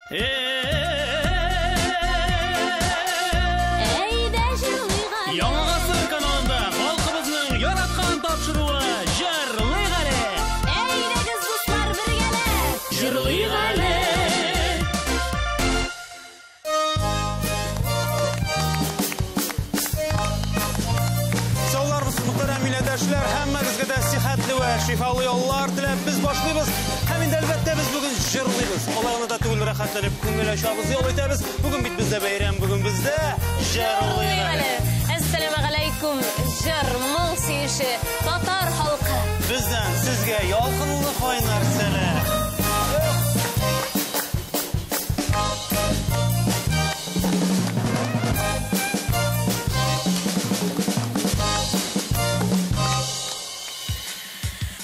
Әйдә җырлыйк әле. Яңа гасыр каналында халкыбызның яраткан тапшыруы Җырлыйк әле. Әйдәгез, дуслар, бергәләп Җырлыйк әле. Сауларбыз, мөхтәрәм милләттәшләр, һәммәгезгә дә сихәтле вә шифалы яллар теләп без башлыйбыз. Һәм инде әлбәттә без бүген җырлыйбыз. Алай гына да түгел, рәхәтләнеп күңел ачабыз, ял итәбез. Бүген бит бездә бәйрәм, бүген бездә җырлыйк әле. Әссәламегаләйкүм, җыр, моң сөюче татар халкы. Бездән сезгә ялкынлы кайнар сәлам.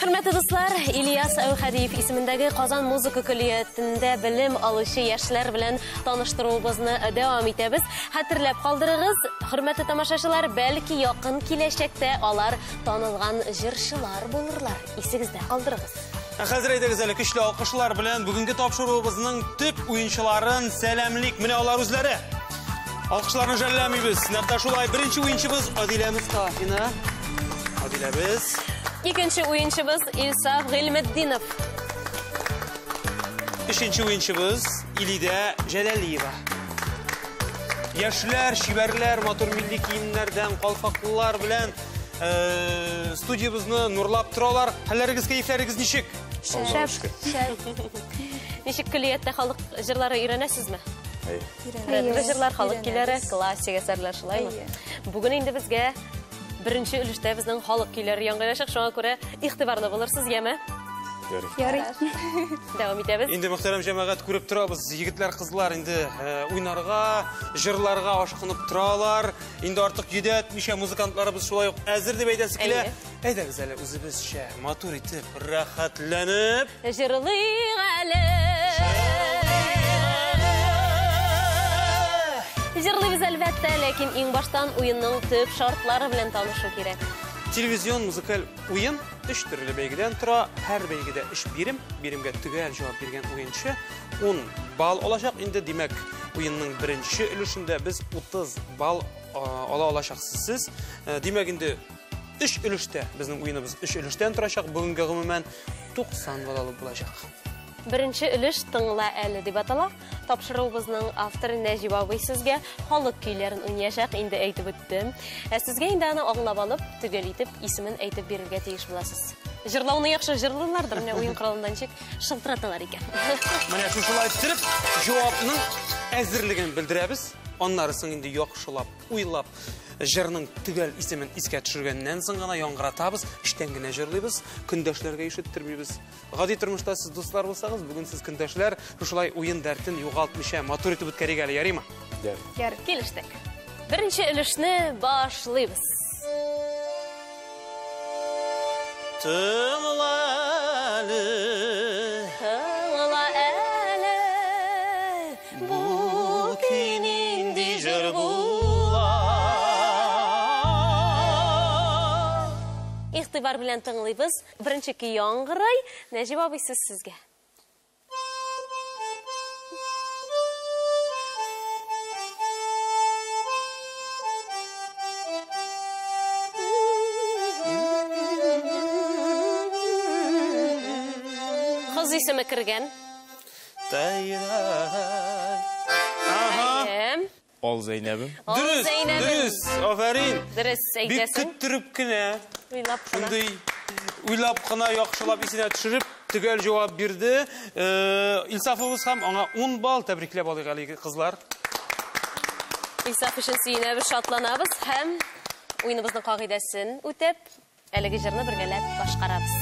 Хөрмәтле дуслар, Ильяс Әүхәдиев исемендәге Казан музыка көллиятендә белем алучы яшьләр белән таныштыруыбызны дәвам итәбез. Хәтерләп калдырыгыз, хөрмәтле тамашачылар, бәлки якын киләчәктә алар танылган җырчылар булырлар. Исегездә калдырыгыз. Ә хәзер әйдәгез әле көчле алкышлар белән бүгенге тапшыруыбызның төп уенчыларын сәламлик. Менә алар үзләре. Алкышларны жәлләмибез. Нәкъ шулай беренче уенчыбыз Адилә Мустафина. Адиләбез. Икенче уенчыбыз Илсаф Гыйльметдинов. Өченче уенчыбыз Илидә Җәләлиева. Яшьләр, чибәрләр, матур милли киемнәрдән, калфаклылар белән студиябызны нурлап торалар. Хәлләрегез, кәефләрегез ничек? Шәп. Ничек көллияттә халык җырлары өйрәнәсезме? Әйе. Җырлар, халык көйләре, классик әсәрләр, шулаймы? Бүген инде безгә беренче өлештә безнең халык көйләре яңгырачак, шуңа күрә игътибарлы булырсыз, яме? Ярый. Дәвам итәбез. Инде мөхтәрәм җәмәгать күреп торабыз, егетләр, кызлар инде уйнарга, җырларга ашкынып торалар. Инде артык йөдәтмичә музыкантларыбыз шулай ук әзер дип әйтәсе килә. Әйдәгез әле үзебезчә матур итеп, рәхәтләнеп җырлыйк әле. Җырлыйбыз әлбәттә, ләкин иң баштан уенның төп шартлары белән танышу кирәк. Телевизион музыкаль уен өч төрле бәйгедән тора. Һәр бәйгедә өч бирем, биремгә төгәл җавап биргән уенчы 10 балл алачак. Инде димәк, уенның беренче өлешендә без 30 балл ала алачаксыз сез. Димәк, инде өч өлештә безнең уеныбыз өч өлештән торачак. Бүгенге гомумән 90 балл алып булачак. Беренче өлеш тыңла әле дип атала. Тапшыруыбызның авторы Нәҗип абый сезгә халык көйләрен уйнаячак, инде әйтеп үттем. Ә сезгә инде аны аңлап алып, төгәл итеп исемен әйтеп бирергә тиеш буласыз. Җырлауны яхшы җырлыйлардыр, менә уен коралында ничек шылтыраталар икән. Менә шушылай иттереп җавапның әзерлеген белдерәбез. Аннары соң инде яхшылап, уйлап, җырның төгәл исемен искә төшергәннән соң гына яңгыратабыз, эчтән генә җырлыйбыз, көндәшләргә ишеттермибез. Гади тормышта сез дуслар булсагыз, бүген сез көндәшләр, шушылай уен дәртен югалтмыйча матур итеп үткәрик әле, ярыймы? Ярый. Килештек. Беренче өлешне башлыйбыз. Тыңла әле. Тыңла әле. Бу көй нинди җыр була? Игътибар белән тыңлыйбыз. Беренче көй яңгырый. Нәҗип абый, сүз сезгә. Кыз исеме кергән. Ага. Ал Зәйнәбем. Ал Дөрес, Зәйнәбем. дөрес, афәрин. Дөрес Бик әйтәсең. көттереп кенә. Уйлап кына. Шундый уйлап кына, яхшылап исенә төшереп, төгәл җавап бирде. Илсафыбыз һәм аңа 10 балл тәбрикләп алыйк әле, кызлар. Илсаф өчен сөенәбез, шатланабыз һәм уеныбызның кагыйдәсен үтәп, әлеге җырны бергәләп башкарабыз.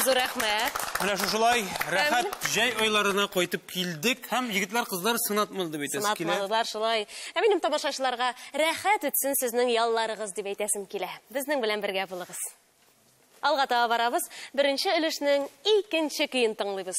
Бик зур рәхмәт. Менә шушылай рәхәт җәй айларына кайтып килдек һәм егетләр, кызлар сынатмады дип әйтәсе килә. Сынатмадылар шулай. Ә минем тамашачыларга рәхәт үтсен сезнең ялларыгыз дип әйтәсем килә. Безнең белән бергә булыгыз. Алга таба барабыз. Беренче өлешнең икенче көен тыңлыйбыз.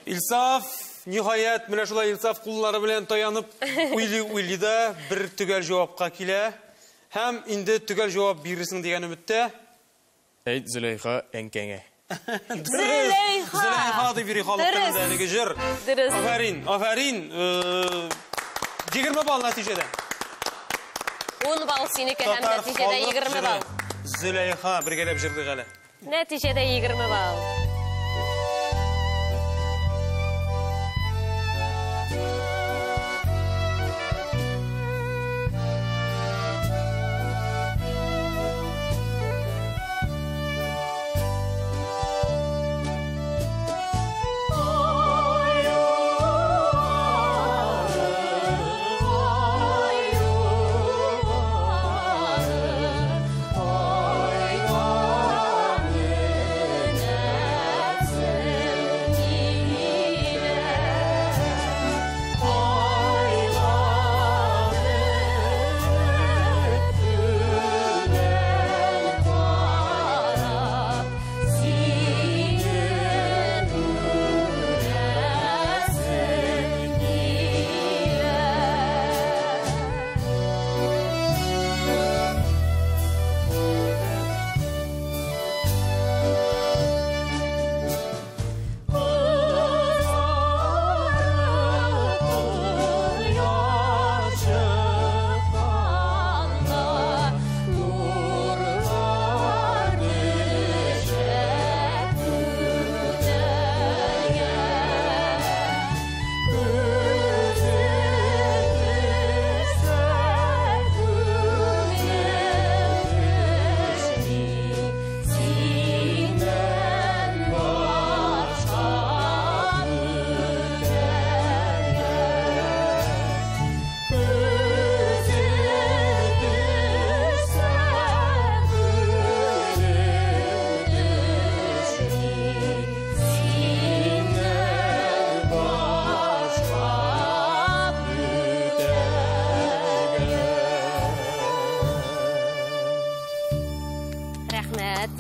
Илсаф, ниһаять, менә шулай Илсаф куллары белән таянып уйлый-уйлый да бер төгәл җавапка килә. Һәм инде төгәл җавап бирерсең дигән өметтә. Әйт, Зөләйха әнкәңә. Зөләйха! Зөләйха дип йөри халык телендә әлеге җыр. Дөрес. Афәрин, афәрин. 20 балл нәтиҗәдә. 10 балл синеке һәм нәтиҗәдә 20 балл. Зөләйха бергәләп җырлыйк әле. Нәтиҗәдә 20 балл.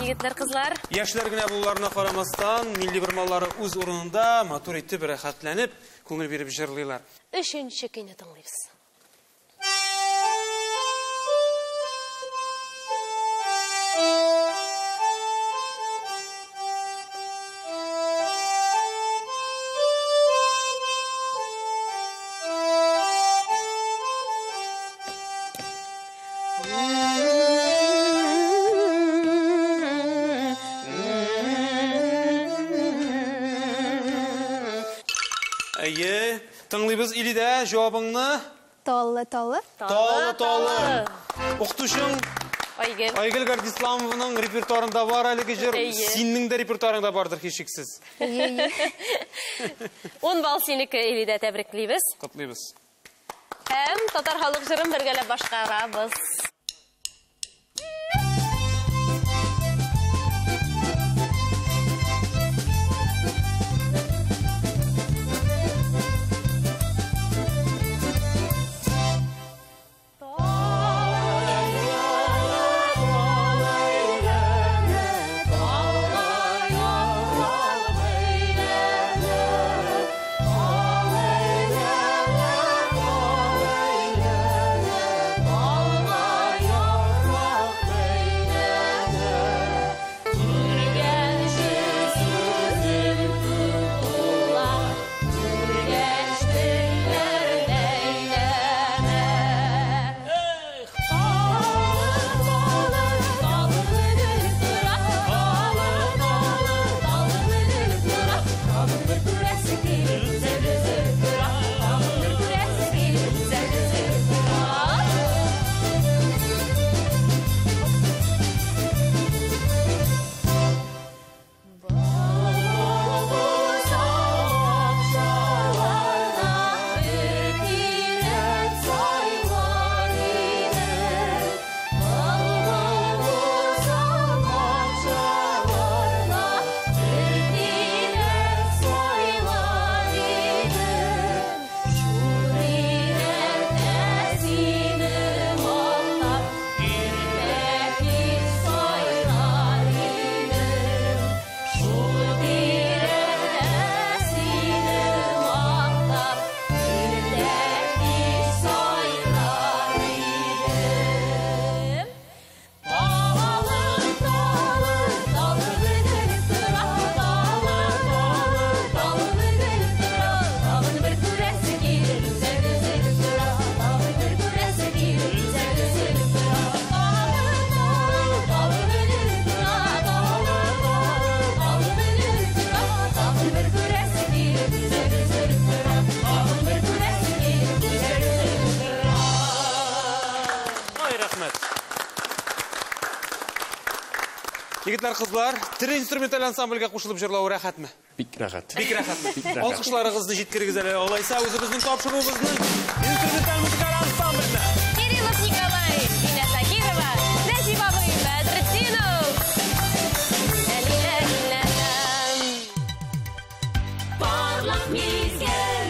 Егетләр, кызлар. Яшьләр генә булуларына карамастан, милли бормалары үз урынында матур итеп, рәхәтләнеп, күңел биреп җырлыйлар. Өченче көйне тыңлыйбыз. Әйе, тыңлыйбыз Илидә, җавабыңны. Таллы, таллы. Таллы, таллы. Укытучың Айгөл. Айгөл Гардисламованың репертуарында бар әлеге җыр. Синең дә репертуарыңда бардыр һичшиксез. Әйе. 10 балл синеке, Илидә, тәбриклибез. Котлыйбыз. Һәм татар халык җырын бергәләп башкарабыз. Егетләр, кызлар, тере инструменталь ансамбльгә кушылып җырлау рәхәтме? Бик рәхәт. Бик рәхәтме? Алкышларыгызны җиткерегез әле. Алайса үзебезнең тапшыруыбызның инструменталь музыкаль ансамбленә. Кириллов Николай, Динә Закирова, Нәҗип абый Бәдретдинов. Парлак мизгел.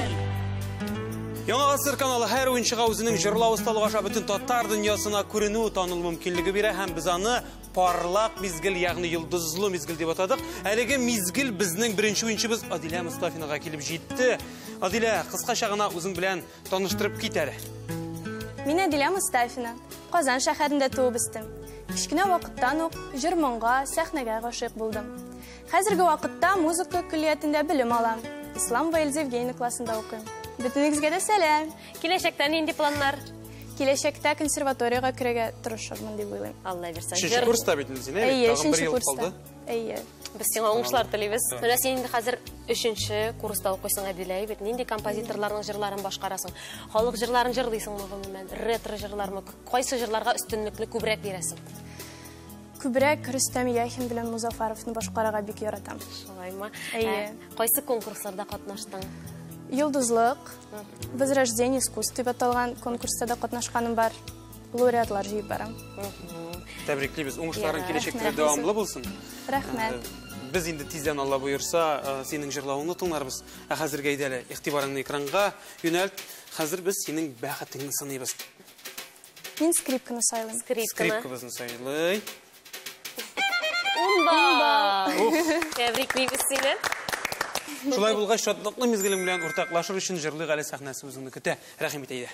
Яңа гасыр каналы һәр уенчыга үзенең җырлау осталыгы аша бөтен татар дөньясына күренү, танылу мөмкинлеге бирә һәм без аны парлак мизгел, ягъни йолдызлы мизгел дип атадык. Әлеге мизгел безнең беренче уенчыбыз Адилә Мустафинага килеп җитте. Адилә, кыскача гына үзең белән таныштырып кит әле. Мин Адилә Мустафина. Казан шәһәрендә туып үстем. Кечкенә вакыттан ук җыр-моңга, сәхнәгә гашыйк булдым. Хәзерге вакытта музыка көллиятендә белем алам. Исламова Эльза Евгеньевна классында укыйм. Бөтенегезгә дә сәлам. Киләчәктә нинди планнар? Киләчәктә консерваториягә керергә тырышырмын дип уйлыйм. Алла бирсә. Өченче курста бит инде син, әйе? Әйе, Тагын бер өченче ел курста. калды. Әйе. Без сиңа уңышлар телибез. Менә син инде хәзер өченче курста укыйсың, Адилә, бит. Нинди композиторларның җырларын башкарасың? Халык җырларын җырлыйсыңмы гомумән? Ретро җырлармы? Кайсы җырларга өстенлекне күбрәк бирәсең? Күбрәк Рөстәм Яхин белән Музафаровны башкарырга бик яратам. Шулаймы? Әйе. Кайсы конкурсларда катнаштың? Йолдызлык, Возрождение искусств дип аталган конкурста да катнашканым бар. Лауреатлар җыеп барам. Тәбриклибез. Уңышларың Ярар. киләчәктә Рәхмәт. дәвамлы булсын. Рәхмәт. Без инде тиздән Алла боерса, синең җырлавыңны тыңларбыз. Ә хәзергә әйдә әле, игътибарыңны экранга юнәлт. Хәзер без синең бәхетеңне сыныйбыз. Мин скрипканы сайлыйм. Скрипканы. Скрипкабызны сайлый. Унба! Тәбриклибез сине. Шулай булгач, шатлыклы мизгелең белән уртаклашыр өчен җырлыйк әле сәхнәсе үзеңне көтә. Рәхим ит әйдә.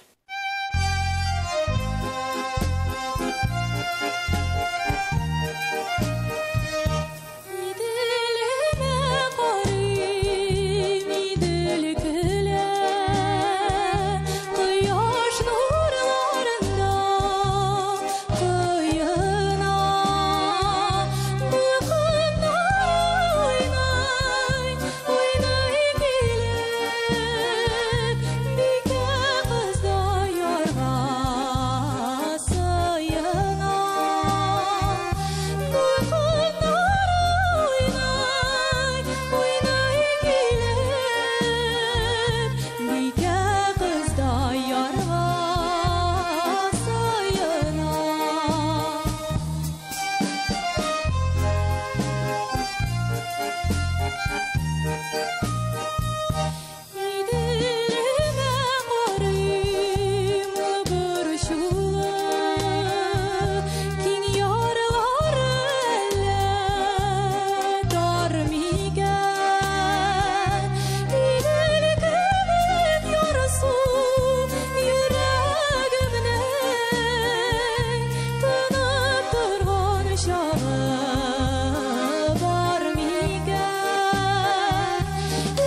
Иделемә карыйм, Идел көлә, кояш нурларында коена. Дулкыннар уйный, уйный килеп, бикә кызда ярга сыена. Дулкыннар уйный, уйный килеп, бикә кызда ярга сыена. Иделемә карыйм, борчулы, киң ярлары әллә тар микән? Идел кебек ярсу йөрәгемнең тынып торган чагы бар микән?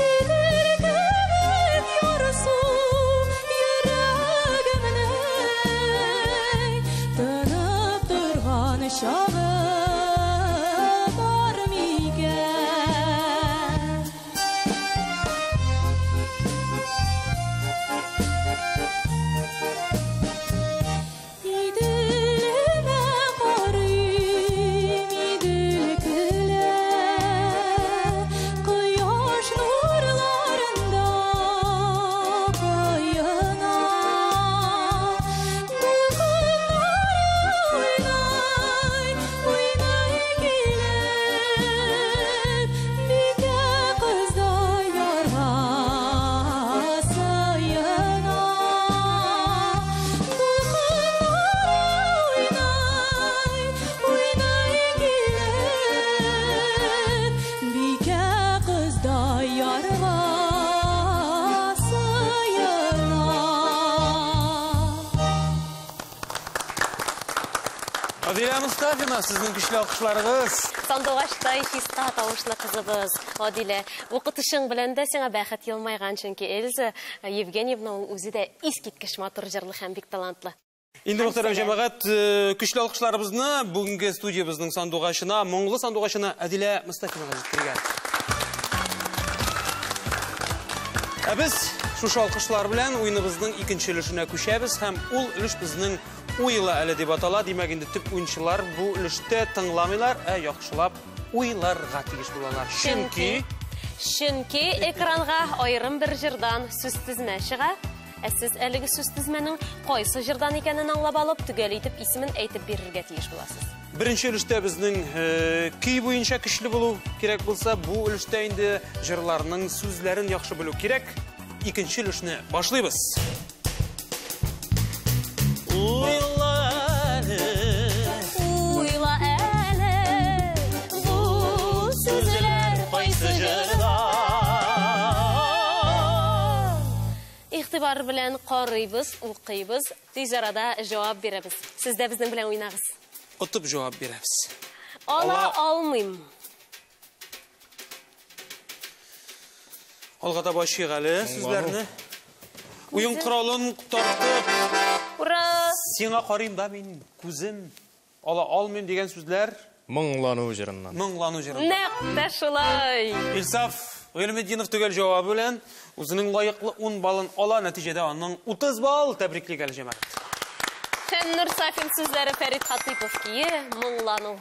Идел кебек ярсу йөрәгемнең тынып торган чагы бар микән? Иделемә карыйм, Идел көлә, кояш нурларында коена. Дулкыннар уйный, уйный килеп, бикә кызда ярга сыена. Дулкыннар уйный, уйный килеп, бикә кызда ярга сыена. Адилә Мустафина, сезнең көчле алкышларыгыз. Сандугачтай чиста тавышлы кызыбыз Адилә. Укытучың белән дә сиңа бәхет елмайган, чөнки Эльза Евгеньевна ул үзе дә искиткеч матур җырлы һәм бик талантлы. Инде мөхтәрәм җәмәгать, көчле алкышларыбызны бүгенге студиябезнең сандугачына, моңлы сандугачына Адилә Мустафинага җиткергән. Ә без шушы алкышлар белән уеныбызның икенче өлешенә күчәбез һәм ул өлеш безнең Уйла әле дип атала. Димәк, инде төп уенчылар бу өлештә тыңламыйлар, ә яхшылап уйларга тиеш булалар. Чөнки экранга аерым бер җырдан сүз тезмә чыга. Ә сез әлеге сүз тезмәнең кайсы җырдан икәнен аңлап алып, төгәл итеп исемен әйтеп бирергә тиеш буласыз. Беренче өлештә безнең көй буенча көчле булу кирәк булса, бу өлештә инде җырларның сүзләрен яхшы белү кирәк. Икенче өлешне башлыйбыз. Уйла әле, уйла әле, бу сүзләр кайсы җырда? Игътибар белән карыйбыз, укыйбыз, тиз арада җавап бирәбез. Сез дә безнең белән уйнагыз. Отып җавап бирәбез. Ала алмыйм. Алга таба ачыйк әле сүзләрне. Уен коралын тартып. Ура! Сиңа карыйм да мин, күзем ала алмыйм дигән сүзләр. Моңлану җырыннан. Моңлану җырыннан. Нәкъ тә шулай. Илсаф Гыйльметдинов төгәл җавабы белән үзенең лаеклы 10 баллын ала. Нәтиҗәдә аның 30 балл. Тәбриклик әле, җәмәгать. Фәннур Сафин сүзләре, Фәрит Хатыйпов кие, моңлану.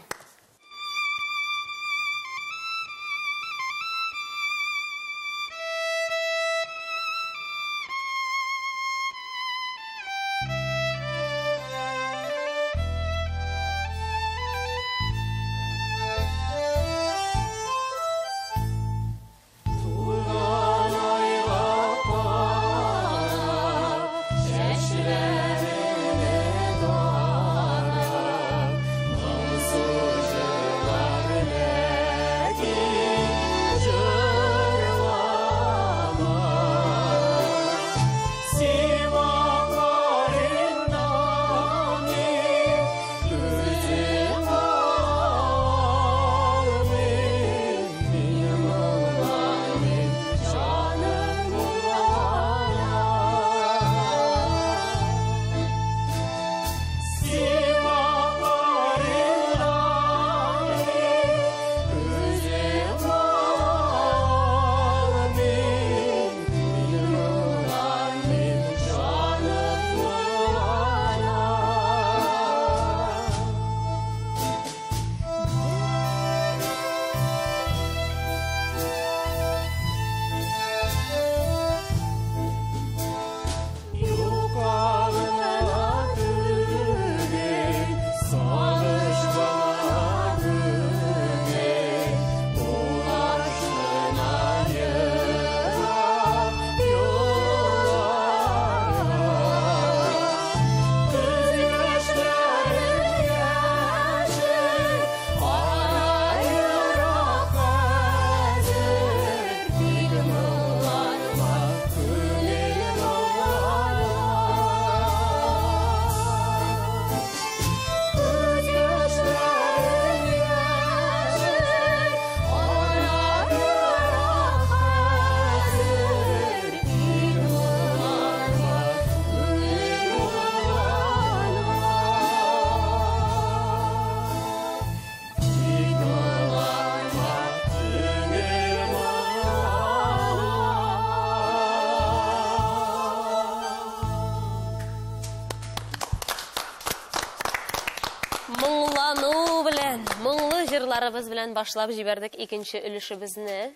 Моңлану белән, моңлы җырларыбыз белән башлап җибәрдек икенче өлешебезне.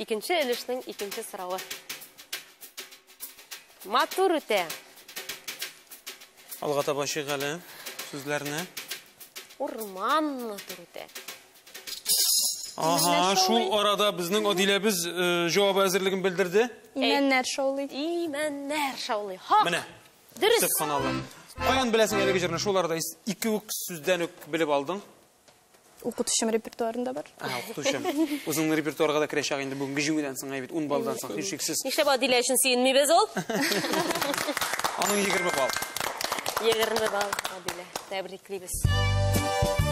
Икенче өлешнең икенче соравы. Матур үтә. Алга таба ачыйк әле сүзләрне. Урман матур үтә. Ага, шул арада безнең Адиләбез җавабы әзерлеген белдерде. Имәннәр шаулый. Имәннәр шаулый. Хак. Менә. Дөрес. Сөбханалла. Каян беләсең әлеге җырны? Шул арада ике үк сүздән үк белеп алдың. Укытучым репертуарында бар. Укытучым. Үзеңнең репертуарга да керәчәк инде бүгенге җиңүдән соң, әйбәт, 10 баллдан соң, һичшиксез. Нишләп Адилә өчен сөенмибез ул? Аның 20 балл. 20 балл, Адилә. Тәбриклибез. Thank you.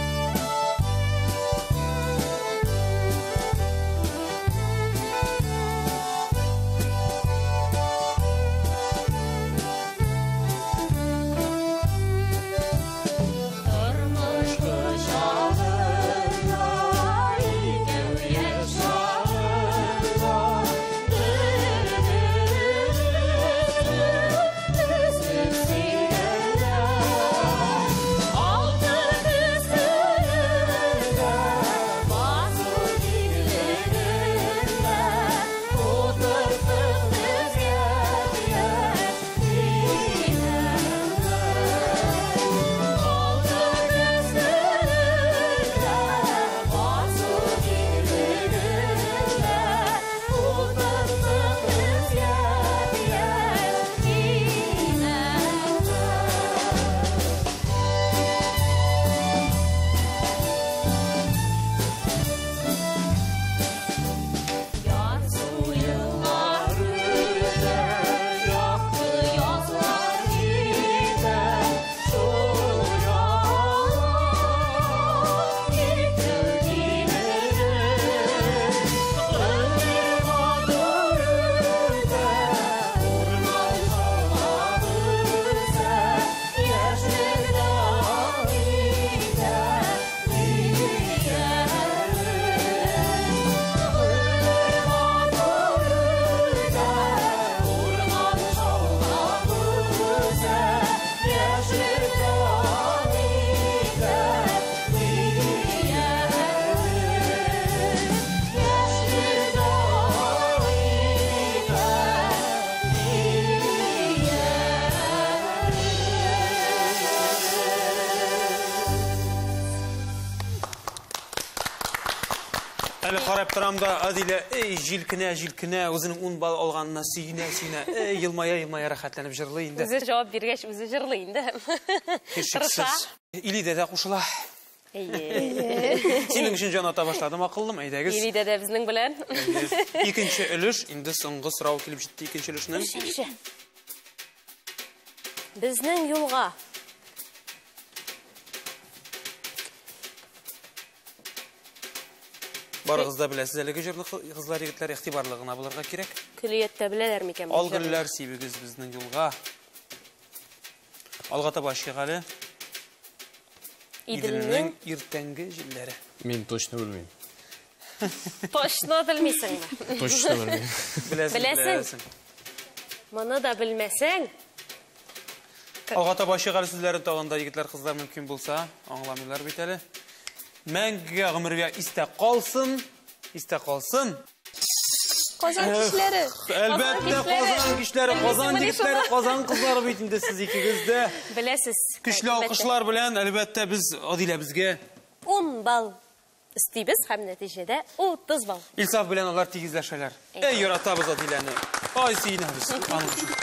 Әле карап торам да, Адилә, эй, җилкенә, җилкенә, үзенең 10 балл алганына сөенә, сөенә, эй, елмая, елмая рәхәтләнеп җырлый инде. Үзе җавап биргәч, үзе җырлый инде. Һичшиксез. Илидә дә кушыла. Әйе. Синең өчен җан ата башладым, акыллым, әйдәгез. Илидә дә безнең белән. Икенче өлеш, инде соңгы сорау килеп җитте икенче өлешнең. Өченче. Безнең юлга. Барыгыз да беләсез әлеге җырны, кызлар, егетләр, игътибарлы гына булырга кирәк. Көллияттә беләләр микән бу Ал җырны? гөлләр сибегез безнең юлга. Алга таба чык әле. Иделнең Иделнең иртәнге җилләре. Мин точно белмим. Точно белмисеңме? Точно белмим. Беләсең, Беләсең? беләсең. Моны да белмәсәң. Алга таба чык әле сүзләрен тагын да, егетләр, кызлар, мөмкин булса, аңламыйлар бит әле. Мәңгегә гомергә истә калсын, истә калсын. Казан кичләре. Әлбәттә, Казан кичләре, Казан егетләре, Казан кызлары бит инде сез икегез дә. Беләсез. Көчле алкышлар белән, әлбәттә, без Адиләбезгә 10 балл өстибез һәм нәтиҗәдә 30 балл. Илсаф белән алар тигезләшәләр. Эй, яратабыз Адиләне. Ай, сөенәбез аның өчен.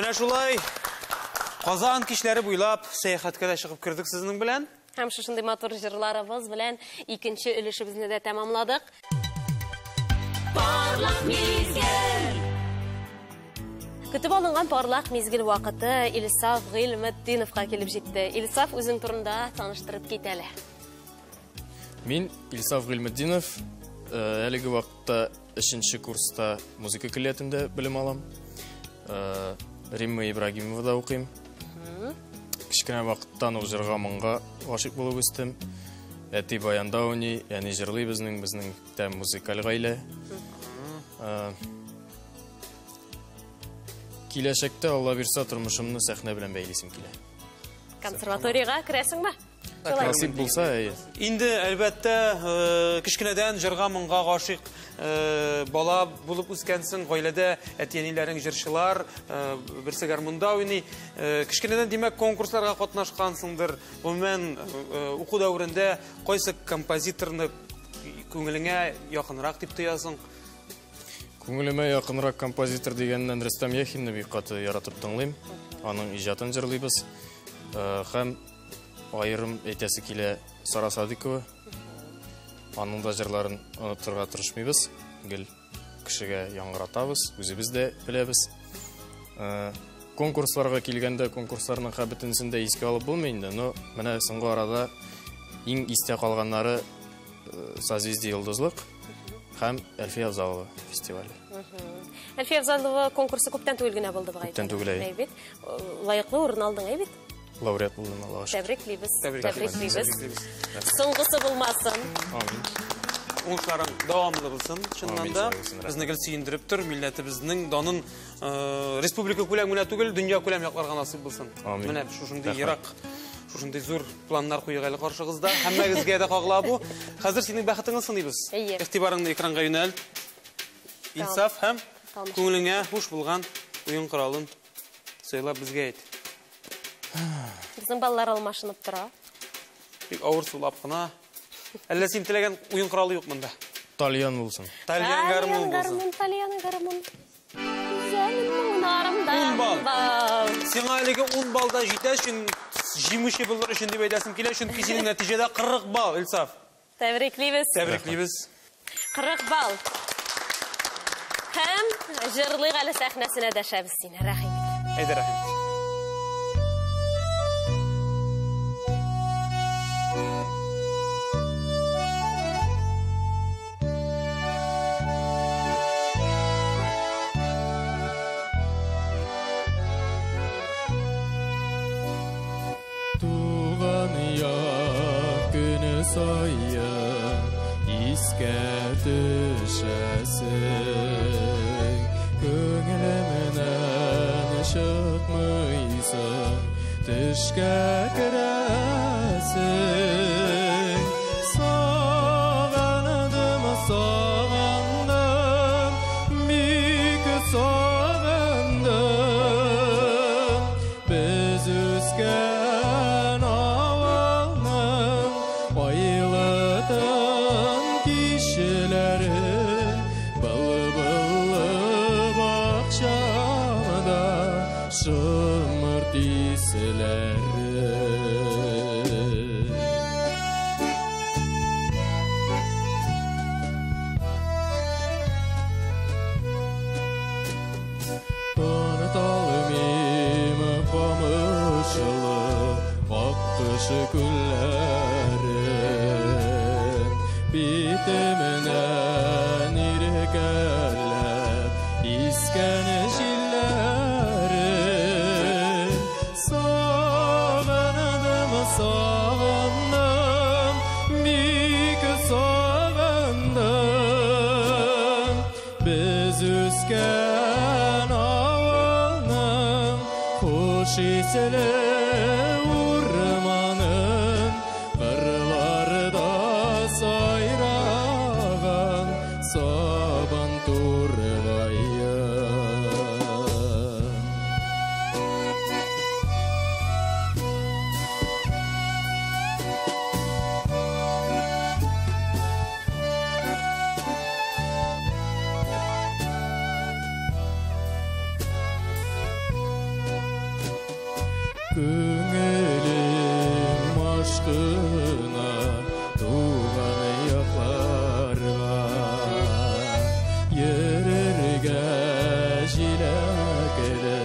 Менә шулай Казан кичләре буйлап сәяхәткә дә чыгып кердек сезнең белән. Һәм шушындый матур җырларыбыз белән икенче өлешебезне дә тәмамладык. Парлак мизгел. Көтеп алынган парлак мизгел вакыты Илсаф Гыйльметдиновка килеп җитте. Илсаф, үзең турында таныштырып кит әле. Мин Илсаф Гыйльметдинов, әлеге вакытта 3нче курста музыка көллиятендә белем алам. Римма Ибрагимовада укыйм. Кечкенә вакыттан ук җырга моңга гашыйк булып үстем. Әти баянда уйный, әни җырлый, безнең дә музыкаль гаилә. Киләчәктә, Алла бирсә, тормышымны сәхнә белән бәйлисем килә. Консерваториягә керәсеңме? Насип булса, әйе. Инде, әлбәттә, кечкенәдән җырга моңга гашыйк бала булып үскәнсең, гаиләдә әти-әниләрең җырчылар, берсе гармунда уйный. Кечкенәдән, димәк, конкурсларга катнашкансыңдыр. Гомумән, уку дәверендә кайсы композиторны күңелеңә якынрак дип тоясың? Күңелемә якынрак композитор дигәннән Рөстәм Яхинны бик каты яратып тыңлыйм. Аның иҗатын җырлыйбыз. Һәм айырым әйтәсе килә Сара Садыкова. Аның да җырларын онытырга тырышмыйбыз. Гел кешегә яңгыратабыз, үзебез дә беләбез. Конкурсларга килгәндә, конкурсларның бөтенесен дә искә алып булмый инде, но менә соңгы арада иң истә калганнары Созвездие Йолдызлык һәм Әлфия Авзалова фестивале. Әлфия Авзалова конкурсы күптән түгел генә булды бугай. Күптән түгел, әйе. Әйе бит. Лаеклы урын алдың, әйе бит? Лауреат булдым, Аллага шөкер. Тәбриклибез. Тәбриклибез. Тәбриклибез. Соңгысы булмасын. Амин. Уңышларың дәвамлы булсын, чыннан да. Безне гел сөендереп тор, милләтебезнең данын республика күләм генә түгел, дөнья күләм якларга насыйп булсын. Менә шушындый ерак, шушындый зур планнар куйык әле каршыгызда. Һәммәгезгә дә кагыла бу. Хәзер синең бәхетеңне сыныйбыз. Игътибарыңны экранга юнәл. Инсаф һәм күңелеңә хуш булган уен коралын сайлап безгә әйт. Безнең балалар алмашынып тора. Бик авыр сулап кына. Әллә син теләгән уен коралы юк монда? Тальян булсын. Тальян гармун булсын. Тальян гармун. Гүзәл балл. Сиңа әлеге 10 балл да җитә, чөнки җиңүче булыр өчен дип әйтәсем килә, чөнки синең нәтиҗәдә 40 балл, Илсаф. Тәбриклибез. Тәбриклибез. 40 балл. Һәм җырлыйк әле сәхнәсенә дәшәбез сине, рәхим ит. Әйдә, рәхим ит. Туган як көне саен искә төшәсең, күңелемнән чыкмыйсың, төшкә керәсең. Сагындым, сагындым, бик сагындым, без үскән авылның айлы тын кичләрен, былбыллы бакчамда шомырт исләрен. Таныталмыйм камышлы аккош күлләрен, битемнән иркәләп искән җилләрен. Сагындым, сагындым, бик сагындым, без үскән авылның хуш исле урманын, кырларда сайраган сабан тургаен. Күңелем ашкына туган якларга, йөрергә җиләкле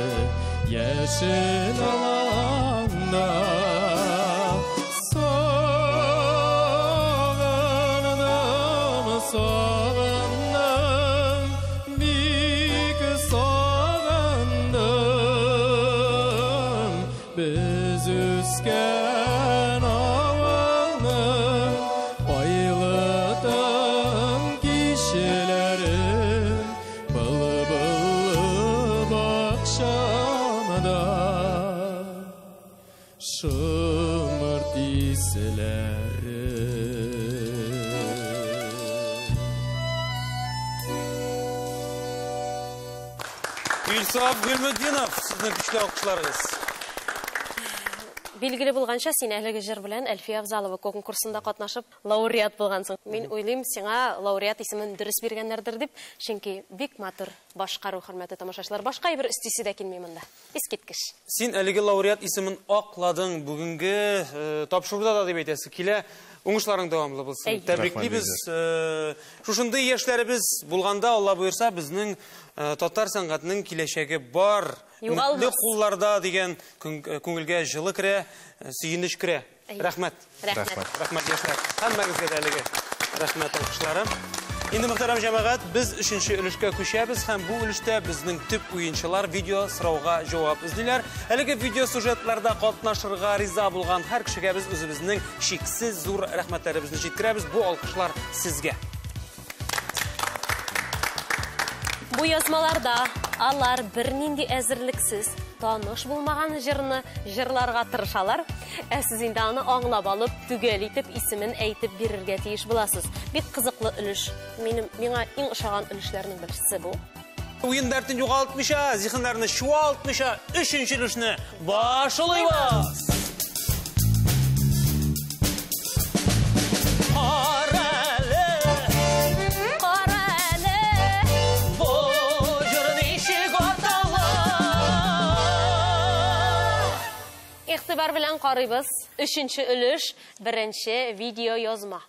яшел аланда. Сагындым, сагындым, бик сагындым, без үскән авылның айлы тын кичләрен, былбыллы бакчамда шомырт исләрен. Илсаф Гыйльметдинов, сезнең көчле алкышларыгыз. Билгеле булганча, син әлеге җыр белән Әлфия Авзалова конкурсында катнашып лауреат булгансың. Мин уйлыйм, сиңа лауреат исемен дөрес биргәннәрдер дип, чөнки бик матур башкару, хөрмәтле тамашачылар. Башка әйбер өстисе дә килми монда. Искиткеч. Син әлеге лауреат исемен акладың бүгенге тапшыруда да дип әйтәсе килә. Уңышларың дәвамлы булсын. Тәбриклибез. Шушындый яшьләребез булганда, Алла боерса, безнең татар сәнгатенең киләчәге бар. Югалмас. Өметле кулларда дигән күңелгә җылы керә, сөенеч керә. Рәхмәт. Рәхмәт. Рәхмәт, яшьләр. Һәммәгезгә дә әлеге рәхмәт алкышлары. Инде, мөхтәрәм җәмәгать, без өченче өлешкә күчәбез һәм бу өлештә безнең төп уенчылар видео сорауга җавап эзлиләр. Әлеге видео сюжетларда катнашырга риза булган һәр кешегә без үзебезнең чиксез зур рәхмәтләребезне җиткерәбез. Бу алкышлар сезгә. Бу язмаларда алар бернинди әзерлексез, таныш булмаган җырны җырларга тырышалар. Ә сез инде аны аңлап алып, төгәл итеп исемен әйтеп бирергә тиеш буласыз. Бик кызыклы өлеш. Миңа иң ошаган өлешләрнең берсе бу. Уен дәртен югалтмыйча, зиһеннәрне чуалтмыйча, өченче өлешне башлыйбыз. Игътибар белән карыйбыз. Өченче өлеш, беренче видео язма.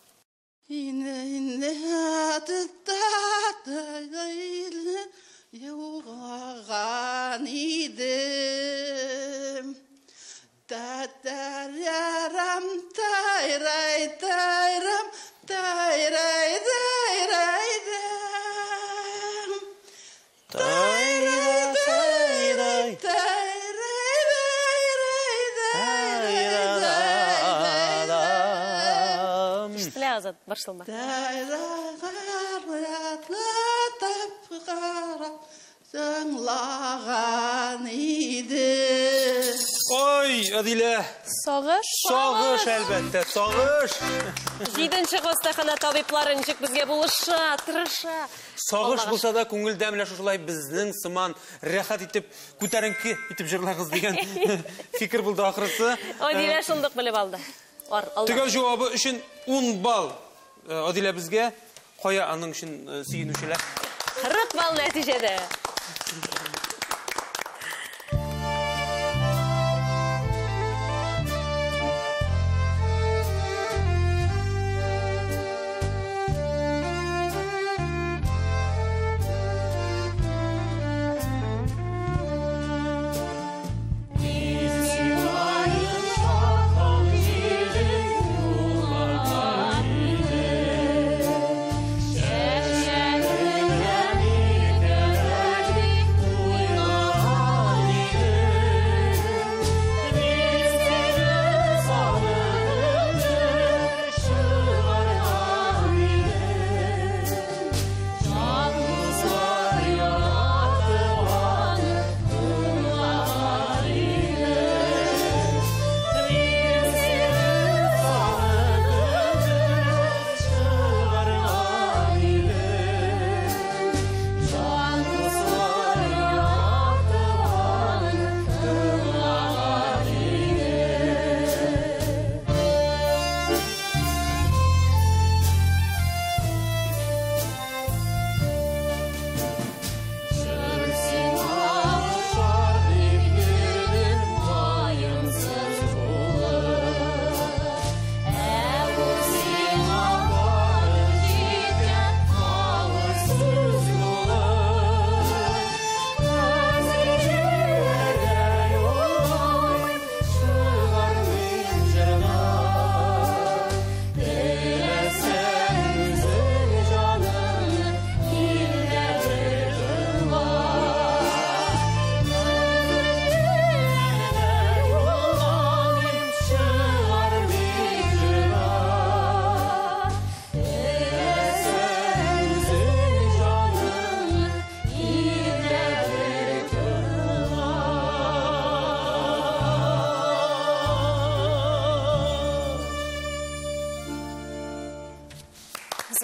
Юган идем. Та-та-рам, тайрай, тайрам, тайрай, тайрай, дам. Тайрай, тайрай, тайрай, тайрай, тайрай. Ишетелә, Азат, борчылма. Тыңлаган иде. Ой, Әдилә. Сагыш. Сагыш, әлбәттә, сагыш. Җиденче хастахана табиблары ничек безгә булыша, тырыша. Сагыш булса да күңелдә менә шушылай безнең сыман рәхәт итеп, күтәренке итеп җырлагыз дигән фикер булды ахрысы. Әдилә шундук белеп алды. Төгәл җавабы өчен 10 балл. Әдилә безгә кая аның өчен сөенүчеләр? 40 балл нәтиҗәдә.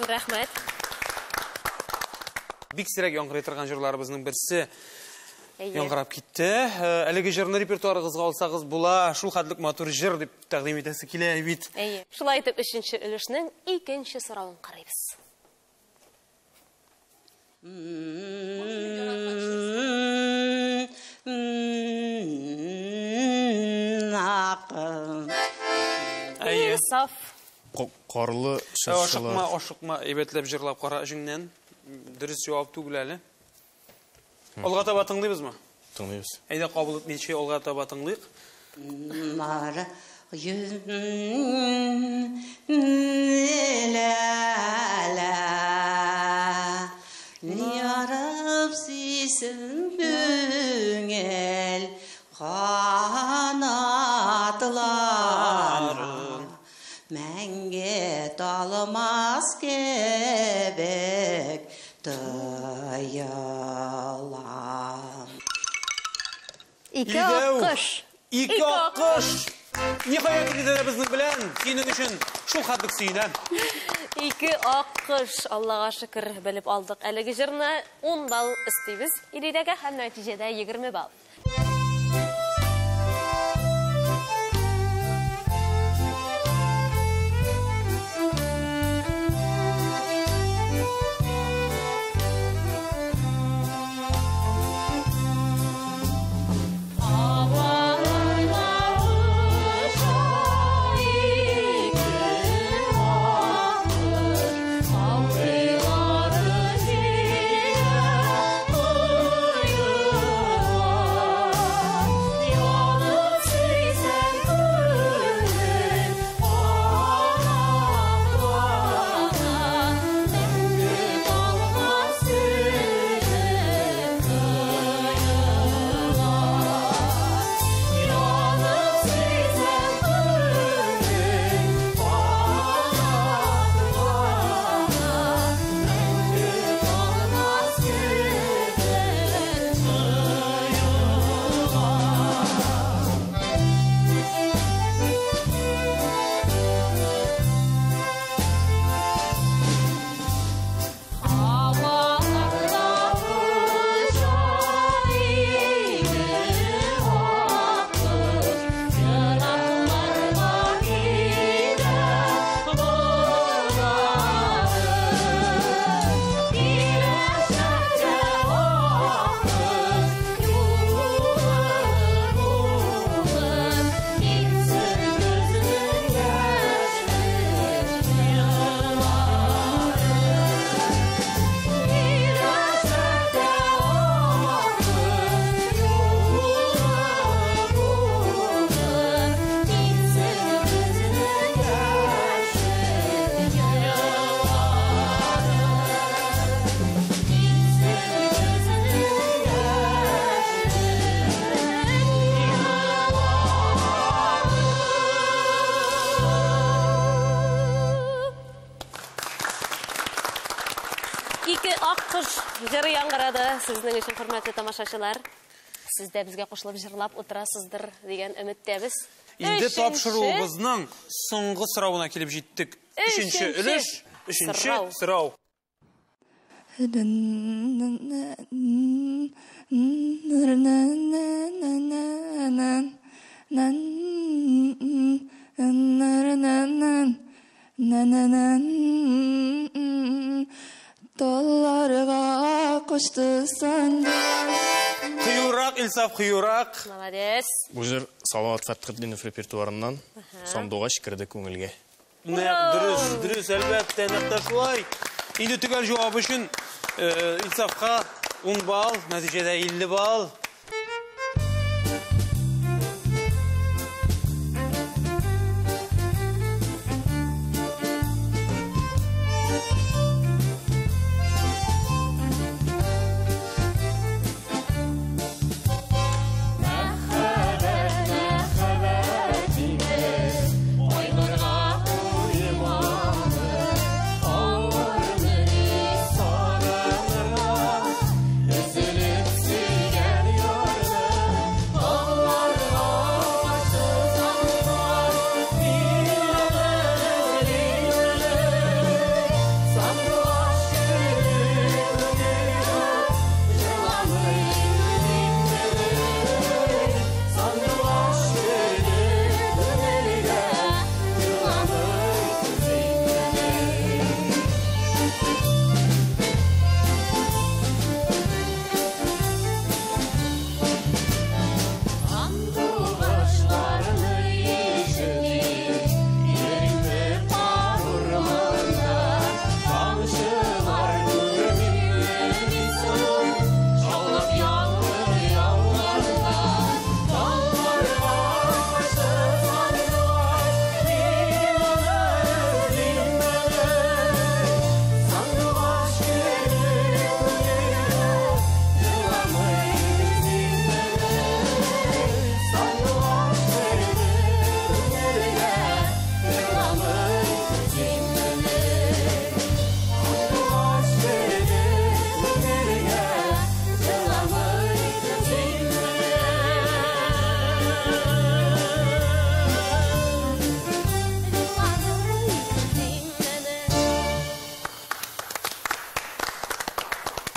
Рәхмәт. Бик сирәк яңгырый торган җырларыбызның берсе яңгырап китте. Әлеге җырны репертуарыгызга алсагыз була, шул хәтлек матур җыр дип тәкъдим итәсе килә бит. Әйе. Шулай итеп өченче өлешнең икенче соравын карыйбыз. Әйе. Саф. Карлы чыршылар. Ашыкма, ашыкма, әйбәтләп җырлап кара эшеңнән. Дөрес җавап түгел әле. Алга таба тыңлыйбызмы? Тыңлыйбыз. Әйдә кабул итмичә алга таба тыңлыйк. Мара Yarab sisin büngel kanatlar Мәңге талмас кебек тоела. Ике аккош. Ике аккош. Ниһаять, Илидә дә безнең белән. Синең өчен шул хәтлек сөенәм. Ике аккош, Аллага шөкер, белеп алдык. Әлеге җырны 10 балл өстибез Илидәгә һәм нәтиҗәдә 20 балл. Җыры яңгырады сезнең өчен, хөрмәтле тамашачылар. Сез дә безгә кушылып җырлап утырасыздыр дигән өметтәбез. Инде тапшыруыбызның соңгы соравына килеп җиттек. Өченче өлеш, өченче сорау. Талларга кочты сандык. Кыюрак, Илсаф, кыюрак. Молодец. Бу җыр Салават Фәтхетдинов репертуарыннан Сандугач керде күңелгә. Нәкъ дөрес, дөрес, әлбәттә, нәкъ тә шулай. Инде төгәл җавап өчен Илсафка 10 балл, нәтиҗәдә 50 балл.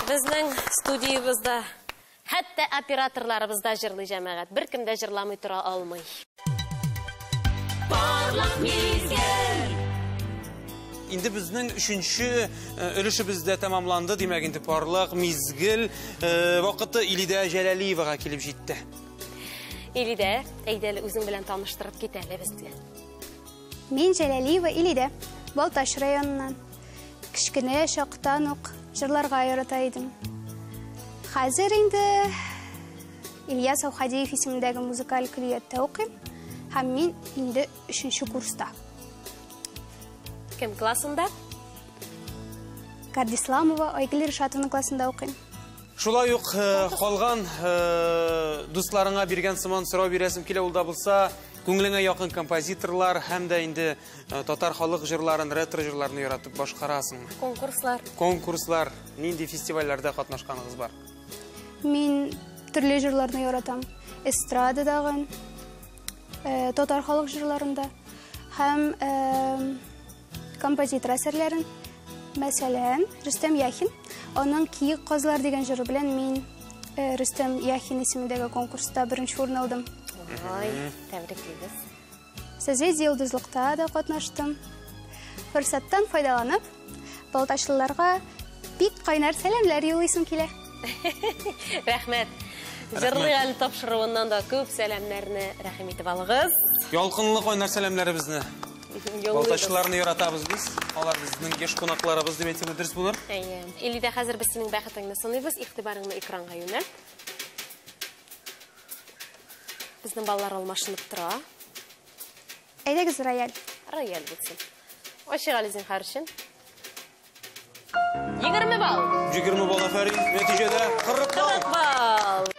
Безнең студиябездә, хәтта операторларыбыз да җырлый, җәмәгать. Беркем дә җырламый тора алмый. Парлак мизгел. Инде безнең өченче өлешебез дә тәмамланды. Димәк, инде парлак мизгел вакыты Илидә Җәләлиевага килеп җитте. Илидә, әйдә әле үзең белән таныштырып кит әле безне. Мин Җәләлиева Илидә, Балтач районыннан. Кечкенә чактан ук җырларга ярата идем. Хәзер инде Ильяс Әүхәдиев исемендәге музыкаль көллияттә укыйм һәм мин инде өченче курста. Кем классында? Кардисламова Айгөл Ришатовна классында укыйм. Шулай ук калган дусларыңа биргән сыман сорау бирәсем килә, ул да булса, күңелеңә якын композиторлар һәм дә инде татар халык җырларын, ретро җырларны яратып башкарасыңмы? Конкурслар. Конкурслар, нинди фестивальләрдә катнашканыгыз бар? Мин төрле җырларны яратам. Эстрададагы, татар халык җырларында һәм композитор әсәрләрен. Мәсәлән, Рөстәм Яхин, аның Киек казлар дигән җыры белән мин Рөстәм Яхин исемендәге конкурста беренче урын алдым. Ой, тәбриклибез. Созвездие йолдызлыкта да катнаштым. Форсаттан файдаланып, балтачлыларга бик кайнар сәламләр юллыйсым килә. Рәхмәт. Җырлык әле тапшыруыннан да күп сәламнәрне рәхим итеп алыгыз. Ялкынлы кайнар сәламнәребезне. Юллыйбыз. Балтачлыларны яратабыз без. Алар безнең яшь кунакларыбыз дип әйтсәк дөрес булыр. Әйе. Илидә, хәзер без синең бәхетеңне сыныйбыз. Игътибарыңны экранга юнәлт. Безнең балалар алмашынып тора. Әйдәгез, рояль. Рояль булсын. Ачык әле зинһар өчен. 20 балл. 20 балл, афәрин. Нәтиҗәдә 40 балл. 40 балл.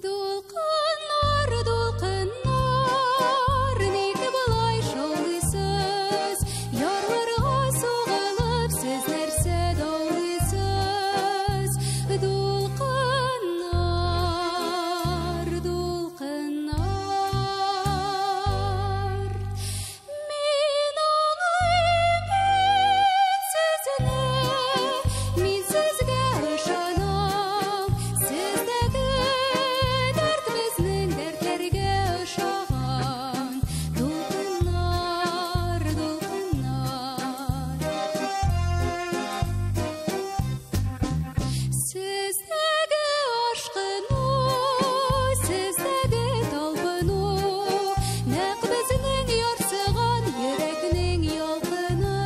Дулкыннар, дулкыннар, ник болай шаулыйсыз? Ярларга сугылып, сез нәрсә даулыйсыз? Дулкыннар, дулкыннар, мин аңлыйм бит сезне, мин сезгә ышанам. Сездәге дәрт безнең дәртләргә ошаган. Дулкыннар, дулкыннар. Сездәге ашкыну, сездәге талпыну, нәкъ безнең ярсыган йөрәкнең ялкыны.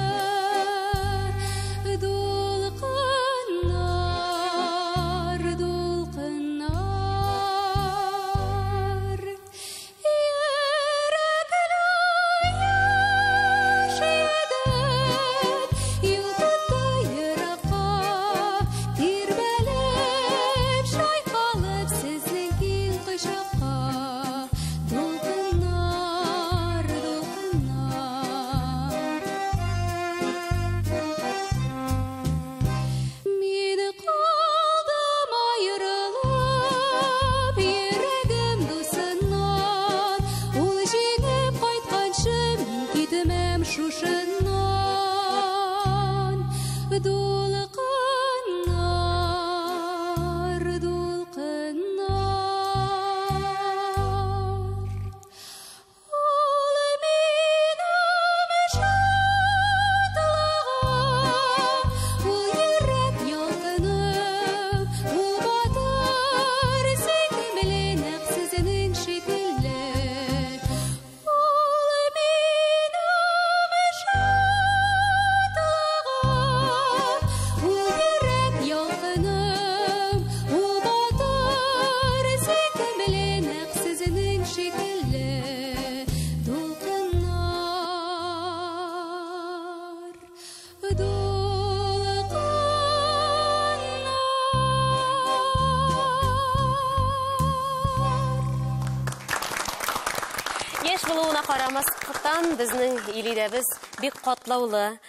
Дулкыннар, дулкыннар, йөрәкле яшь егет, юл тотты еракка, тирбәлеп, чайкалып сезнең киң кочакка. Дулкыннар, дулкыннар. Мин калдым аерылып, йөрәгем дусыннан. Ул җиңеп кайтканчы мин китмәм шушыннан. Дулкыннар, дулкыннар. Ул минем шатлыгым, ул йөрәк ялкыным, ул батыр сөйкемле нәкъ сезнең шикелле. Ул минем шатлыгым, булуына карамастан, безнең Илидәбез бик катлаулы,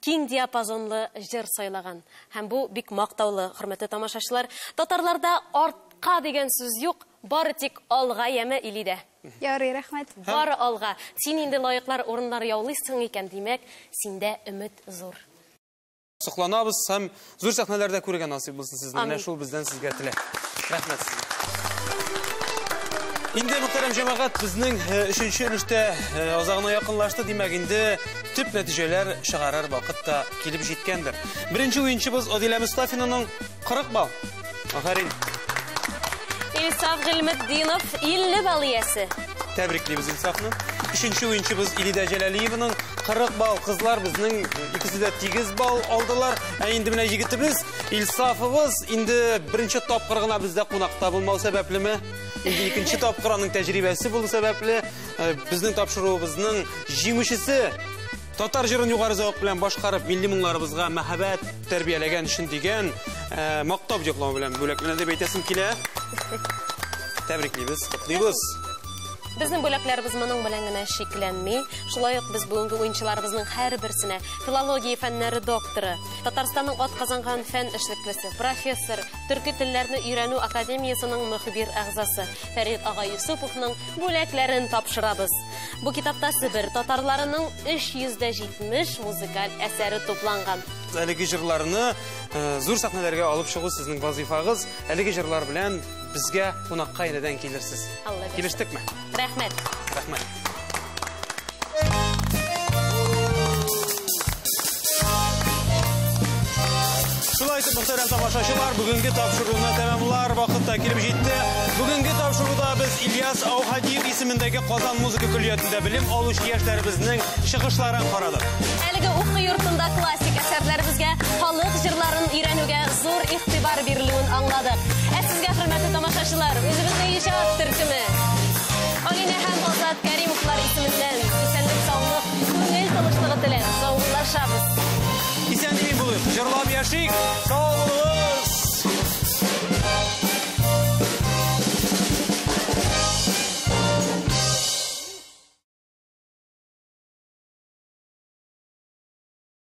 киң диапазонлы җыр сайлаган. Һәм бу бик мактаулы, хөрмәтле тамашачылар. Татарларда артка дигән сүз юк, бары тик алга, яме, Илидә. Ярый, рәхмәт. Бары алга. Син инде лаеклар урыннар яулыйсың икән, димәк, синдә өмет зур. Сокланабыз һәм зур сәхнәләрдә күрергә насыйп булсын сезне. Менә Амин. шул бездән сезгә теләк. Рәхмәт сезгә. Инде, мөхтәрәм җәмәгать, безнең өченче өлештә азагына якынлашты. Димәк, инде төп нәтиҗәләр чыгарыр вакыт та килеп җиткәндер. Беренче уенчыбыз Адилә Мустафинаның 40 балл. Афәрин. Илсаф Гыйльметдинов 50 балл иясе. Тәбриклибез Илсафны. Өченче уенчыбыз Илидә Җәләлиеваның 40 балл. Кызлар безнең икесе дә тигез балл алдылар. Ә инде менә егетебез Илсафыбыз инде беренче тапкыр гына бездә кунакта булмау сәбәплеме? Инде икенче тапкыр аның тәҗрибәсе булу сәбәпле, безнең тапшыруыбызның җиңүчесе татар җырын югары зәвык белән башкарып, милли моңнарыбызга мәхәббәт тәрбияләгән өчен дигән мактау дипломы белән бүләкләнә дип әйтәсем килә. Тәбриклибез, котлыйбыз. Безнең бүләкләребез моның белән генә чикләнми. Шулай ук без бүгенге уенчыларыбызның һәрберсенә филология фәннәре докторы, Татарстанның атказанган фән эшлеклесе, профессор, төрки телләрне өйрәнү академиясының мөхбир әгъзасы Фәрид ага Юсуповның бүләкләрен тапшырабыз. Бу китапта Себер татарларының 370 музыкаль әсәре тупланган. Әлеге җырларны зур сәхнәләргә алып чыгу сезнең вазифагыз. Әлеге җырлар белән безгә кунакка янәдән килерсез. Алла бирсә. Килештекме? Рәхмәт. Рәхмәт. Шулай итеп, мөхтәрәм тамашачылар, бүгенге тапшыруны тәмамлар вакыт та килеп җитте. Бүгенге тапшыруда без Ильяс Аухадиев исемендәге Казан музыка көллиятендә белем алучы яшьләребезнең чыгышларын карадык. Әлеге уку йортында классик әсәрләребезгә, халык җырларын өйрәнүгә зур игътибар бирелүен аңладык. Ә сезгә, хөрмәтле тамашачылар, үзебезнең иҗат төркеме Алинә һәм Азат Кәримовлар исеменнән исәнлек, саулык, күңел тынычлыгы теләп саубуллашабыз. Исән-имин булыйк, җырлап яшик, сау